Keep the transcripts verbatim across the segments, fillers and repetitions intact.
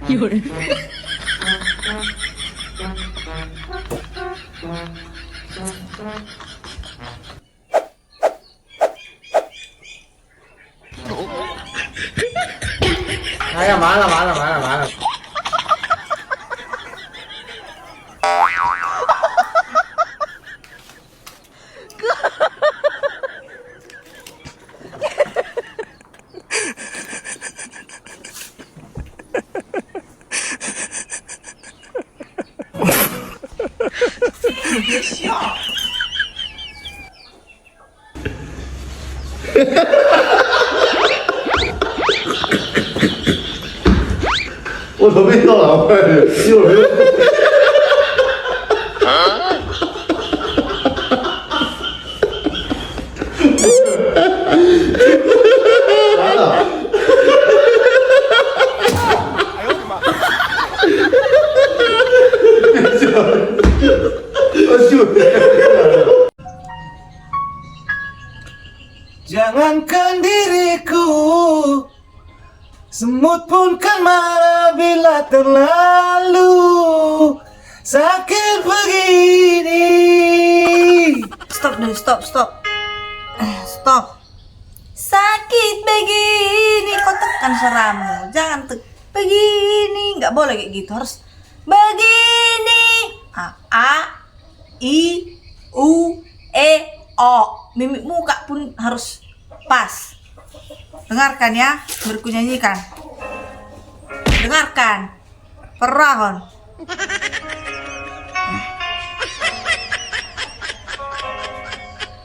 Ayo, mana, mana, mana, mana. Jangankan diriku, semut pun kan marah bila terlalu sakit begini. Stop dulu, stop, stop. Eh, stop. Sakit begini, kau tekan suaramu. Jangan te-, begini, nggak boleh kayak gitu. Harus begini. A, a, i, u, e, o. Mimik muka pun harus pas. Dengarkan ya, baru kunyanyikan. Dengarkan. Perahon.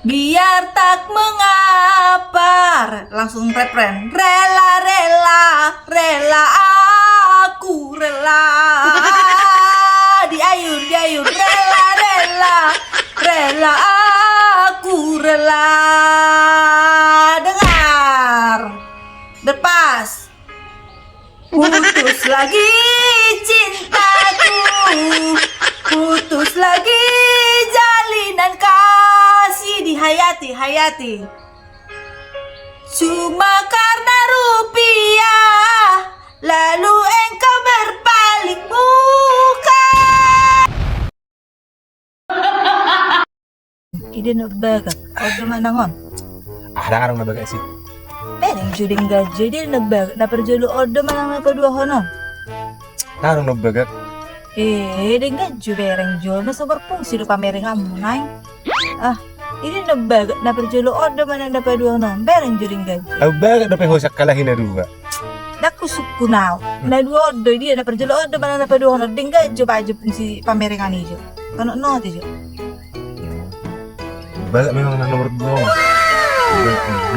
Biar tak mengapa. Re-, langsung refren. Rela, rela, rela, aku rela. Diayun, diayun. Rela, rela, rela, aku rela. Dengar. Depas. Putus lagi cintaku, putus lagi jalinan kasih. Dihayati, hayati. Cuma karena rupiah, lalu engkau berpaling muka. Ida na bagak, odo manang on. Ah, ndang adong na bagak si. Bereng jo denggan jo, ida na bagak, na parjolo odo manang na paduahon on. Ndang adong na bagak. Eh, denggan jo bereng jo, na so berfungsi do pamerenganmu nai. Ah, ida na bagak, na parjolo odo manang na paduahon on, bereng jo denggan jo. Au bagak dope ho sian kalahi na dua. Ndang husungkun au. Na dua on do i dia, na parjolo on do manang na paduahon on, denggan jo baen jo fungsi pamerengan i jo. Tano noti jo. Bagak memang na nomor dua on.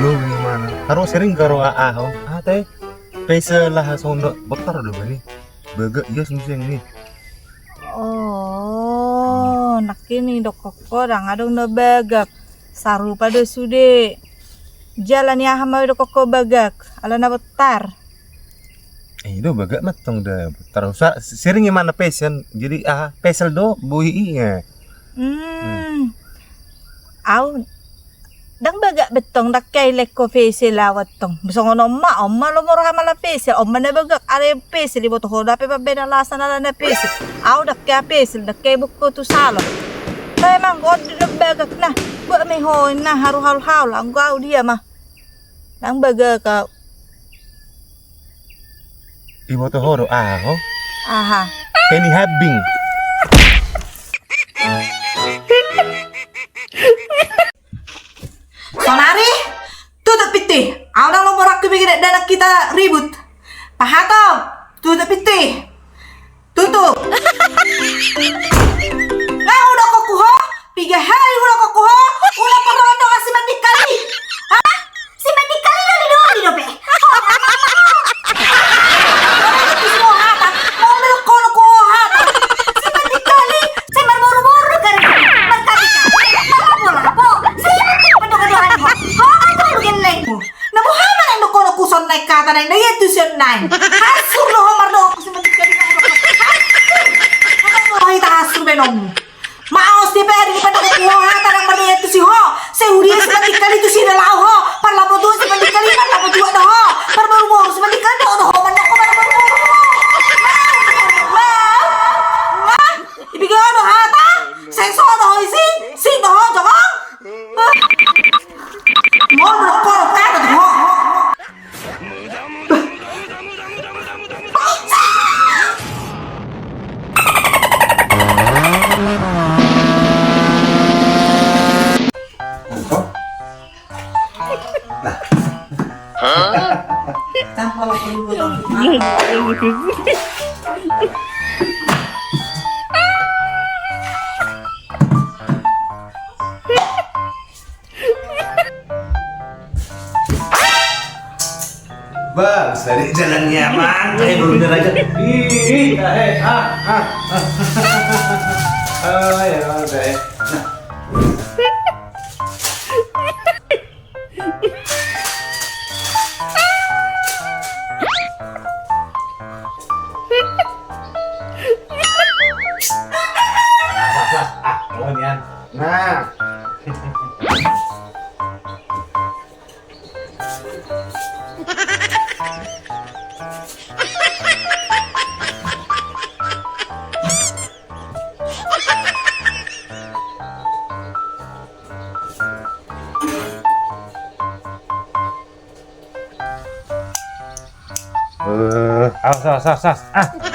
Glowing mana. Haro sering karo a, a, on. A, tai. Pesa laha sondo. Botar do bani. Bagak ia sungseng ni. Oh, nangkin i dokkon ho ndang adong na bagak. Sarupa do sude. Jala ni aha ma dokkon ho bagak, ala na botar. Eh, i do bagak mantong da botar. Sa-, sering i mana pesen. Jadi, ah, pesel do, boi i, eh. Hmm. Au, ndang bagak be tong, ndang hea i lehon ho pesel au tong. Songon on ma, on ma lomo roha mala pesel, on ma na bagak, alai pesel, iboto ho dope mambaen alasan ala na pesel. Au ndang hea pesel, ndang hea iboan ho tu salon. Memang on do na bagak na, buat me ho na haru haul-haul, anggo au dia ma. Ndang bagak au. Iboto ho do aha ho? Aha. Penny Habing. Sonari, tutup pintu. Au ndang lomo rohangku bege danak hita ribut. Pahatop, tutup pintu. Tutup. Nga hudokkon ho, piga hali hudokkon ho, unang pardongan-dongan si Mandingkali. Ha? Si Mandingkali do didoli dope. Ho, ho, ho, ho. Ho, ho, hata. Mau melok kono ho hata. Si Mandingkali, sai marboru-boru kan. Markabika. Marlapo-lapo. Sai penting pardongan-dongan ho. Ho, aduh, gellengmu. Na boha ma naeng dohononku son naeng hata naeng, na ia tu son naeng. Hasur do ho mardongan si Mandingkali. Hasur. Hata do hita hasur baenonmu. Maos dia pe adi ni pandongan ho hata naeng mardongan tu si ho. Sai huria si Mandingkali tu si na laho ho. Parlapo tuak si Mandingkali, parlapo tuak do ho. Parboru-boru si Mandingkali do ho, mandok ho parboru-boru ho. Bah, bisa di jalannya, Mang. Eh, belum jalan aja. Ih, ih, eh, ah, ah, ah. Oh, ya, udah, eh. Nah. Nah, sah, sah. Ah, kawan, ya. Nah. Eh, awas, awas, awas, awas. Ah.